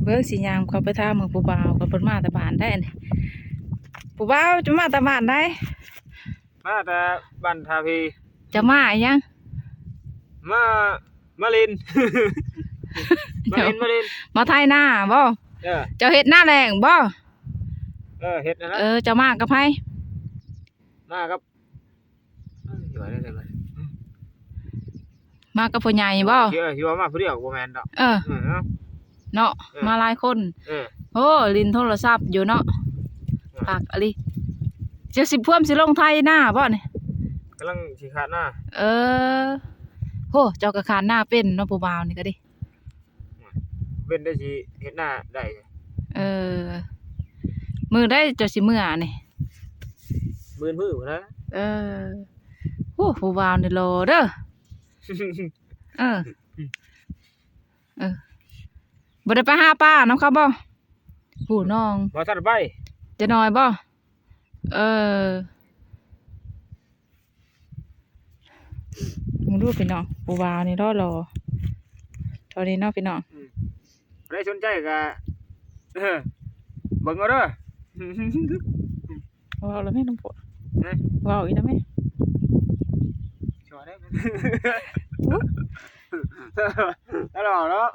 ເບິ່ງຊິຍ່າງເຂົ້າໄປຖາມເບິ່ງຜູ້ບ່າວກ່ອນ ເພິ່ນມາແຕ່ບ້ານໃດນີ້. ຜູ້ບ່າວ ເຈົ້າມາແຕ່ບ້ານໃດ? ມາແຕ່ບ້ານທ່າພີ. ເຈົ້າມາອີຫຍັງ? ມາ ມາຫຼິ້ນ ມາຫຼິ້ນ ມາຫຼິ້ນ ມາໄຖນາບໍ? ເອີ ເຈົ້າເຮັດນາແລ້ງບໍ? ເອີ ເຮັດນັ້ນແຫຼະ. ເອີ ເຈົ້າມາກັບໃຜ? ມາກັບ ເອີ ຊິວ່າແນວໃດ ມາກັບຜູ້ໃຫຍ່ບໍ? ເອີ ຊິວ່າມາຜູ້ດຽວກໍບໍ່ແມ່ນດອກ. ເອີ ເອີ ເນາະ ເນາະ ເອີ ມາຫຼາຍຄົນ. ເອີ ໂອ້ ຫຼິ້ນໂທລະສັບຢູ່ເນາະ. ເອີ ຄັກອີ່ຫຼີ. ເຈົ້າຊິພວມຊິລົງໄຖນາບໍນີ້? ກຳລັງຊິຄາດນາ. ເອີ ໂຫ ເຈົ້າກໍຄາດນາເປັນເນາະ ຜູ້ບ່າວນີ້ກໍດີ. ເປັນໄດ້ຊິເຮັດນາໄດ້. ເອີ ມື້ໃດເຈົ້າຊິເມືອນີ້? ມື້ອື່ນພຸ້ນນະ. ເອີ ໂອ້ ຜູ້ບ່າວນີ້ຫຼໍ່ເດີ. ເອີ ເອີ ບໍ່ໄດ້ໄປຫາປານຳເຂົາບໍ? ຜູ້ນ້ອງ ບໍ່ທັນໄປ. ຈະໜ້ອຍບໍ? ເອີ ເບິ່ງດູພີ່ນ້ອງ ຜູ້ບ່າວນີ້ຫຼໍ່ໆ ເທົ່ານີ້ເນາະພີ່ນ້ອງ. ອືມ ໃຜສົນໃຈກໍ ເອີ ເບິ່ງເອົາເດີ. ເວົ້າແລ້ວແມ່ນ້ອງໂພດ ຮະ ເວົ້າອີກແລ້ວແມ່ ຊົ່ວເດ້ ຕະຫຼອດເນາະ.